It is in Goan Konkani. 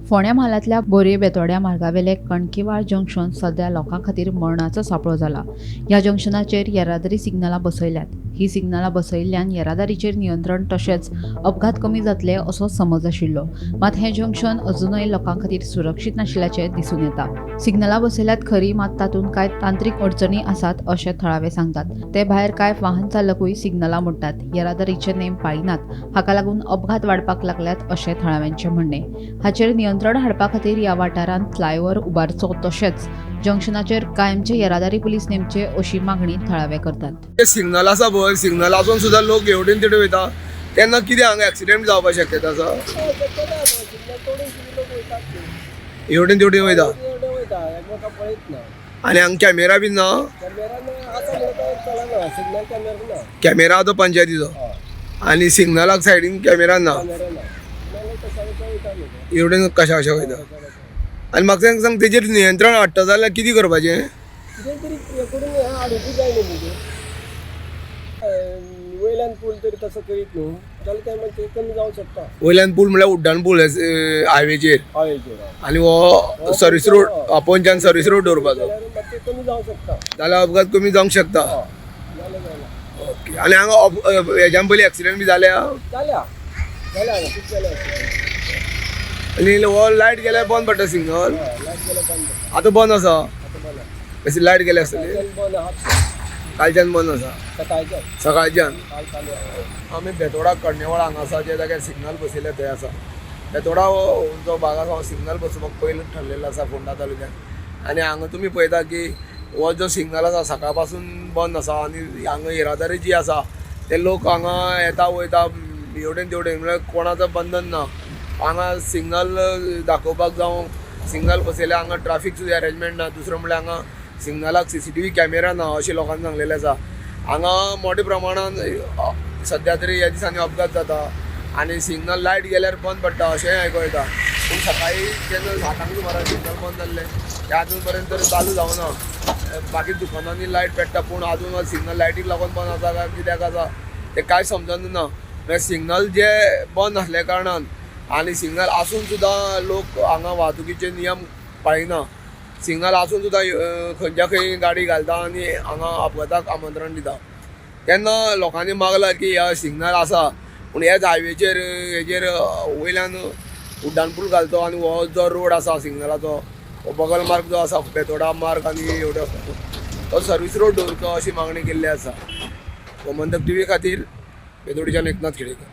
फोंड्या म्हालांतल्या बोरये बेतोड्या मार्गावेले कणकीवाळ जंक्शन सध्या लोकां खातीर मरणाचो सांपळो जाला. ह्या जंक्शनाचेर येरादारी सिग्नलां बसयल्यात. ही सिग्नलां बसयिल्ल्यान येरादारीचेर नियंत्रण तशेंच अपघात कमी जातले असो समज आशिल्लो. मात हें जंक्शन अजुनय लोकां खातीर सुरक्षीत नाशिल्ल्याचें दिसून येता. सिग्नलां बसयल्यात खरी, मात तातूंत कांय तांत्रीक अडचणी आसात अशें थळावे सांगतात. ते भायर कांय वाहन चालकूय सिग्नलां मोडटात, येरादारीचे नेम पाळिनात. हाका लागून अपघात वाडपाक लागल्यात अशें थळाव्यांचें म्हणणें. हाचेर नियंत्रण हाडपा खातीर ह्या वाठारांत फ्लायओव्हर उबारचो तशेंच जंक्शनाचेर कायमचे येरादारी पुलीस नेमचे अशी मागणी थळावे करतात. ते सिग्नल आसा पळय, सिग्नल आसून सुद्दां लोक हेवटेन तेवटेन वयता तेन्ना कितें हांगा एक्सिडेंट जावपाक शक्यता आसा. शक्यता आसा, सिग्नल तोडून सुद्दां लोक वयतात न्हू. हेवटेन तेवटेन वयता. हेवटेन वयता, एकमेकां पळयत ना. आनी हांगा कॅमेरा बीन ना? कॅमेरा ना, आसा म्हणटा चलना, सिग्नल कॅमेरा ना. कॅमेरा तो पंचायतीचो. हय. आनी सिग्नलाक सायडीन कॅमेरा ना. कॅमेरा ना, नाल्यार कशा कशा वयता न्हू ते. हेवटेन कशा कशा वयता. कशा कशा. आनी म्हाका सांग, तेजेर नियंत्रण हाडटा जाल्यार कितें करपाचें? कितें तरी हें करून हें हाडुंकूच जाय न्हू तेजेर. वयल्यान पूल तरी तसो करीत न्हू जाल्यार तें मातशें कमी जावंक शकता. वयल्यान पूल म्हळ्यार उड्डाण पूल हायवेचेर? हायवेचेर, हय. आनी हो सर्वीस रोड पोंच्यान सर्वीस रोड दवरपाचो. जाल्यार मातशें कमी जावंक शकता. जाल्यार अपघात कमी जावंक शकता. हय, जाल्यार जायना. ओके, आनी हांगा हेज्यान पयलीं एक्सिडेंट बी जाल्या? जाल्या जाल्या, हांगा खूब जाल्या accident. आनी हो लायट गेल्यार बंद पडटा सिग्नल? हय, लायट गेल्यार बंद पडटा. आतां बंद आसा? आतां बंद आसा. अशी लायट गेली आसतली. कालच्यान बंद आसा. कालच्यान बंद आसा? सकाळच्यान. सकाळच्यान. काल चालू आसा. आमी बेतोडा करणेवाळ हांगा आसा, जे जाग्यार सिग्नल बसयले थंय आसा. बेतोडा हो जो भाग आसा हो सिग्नल बसोवपाक पयलीं ठरलेलो आसा फोंडा तालुक्यात. आनी हांगा तुमी पळयता की हो जो सिग्नल आसा सकाळ पासून बंद आसा आनी हांगा येरादारी जी आसा ते लोक हांगा येता वयता हेवटेन तेवटेन, म्हळ्यार कोणाचो बंधन ना. हांगा सिग्नल दाखोवपाक जावं सिग्नल बसयल्या, हांगा ट्राफीक सुद्दां अरेंजमेंट ना. दुसरें म्हळ्यार हांगा सिग्नलाक सीसीटीव्ही कॅमेरा ना अशें लोकांनी सांगलेलें आसा. हांगा मोठ्या प्रमाणान सद्या तरी ह्या दिसांनी अपघात जाता आनी सिग्नल लायट गेल्यार बंद पडटा अशेंय आयको येता. पूण सकाळी जेन्ना 7 सुमाराक सिग्नल बंद जाल्लें तें आजून पर्यंत तर चालू जावना. बाकी दुकानांनी लायट पेट्टा, पूण आजून सिग्नल लायटीक लागून बंद आसा काय कित्याक आसा तें कांय समजना. म्हळ्यार सिग्नल जे बंद आसल्या कारणान आनी सिग्नल आसून सुद्दां लोक हांगा वाहतुकीचे नियम पाळिना. सिग्नल आसून सुद्दां खंयच्या खंय गाडी घालता आनी हांगा अपघाताक आमंत्रण दिता. तेन्ना लोकांनी मागला की ह्या सिग्नल आसा पूण ह्याच हायवेचेर हेजेर वयल्यान उड्डाण पूल घालचो आनी हो जो रोड आसा सिग्नलाचो हो बगल मार्ग जो आसा बेतोडा मार्ग आनी हेवटेन वचपाचो तो सर्वीस रोड दवरचो अशी मागणी केल्ली आसा. गोमंतक टीव्ही खातीर बेतोडच्यान एकनाथ खेडेकर.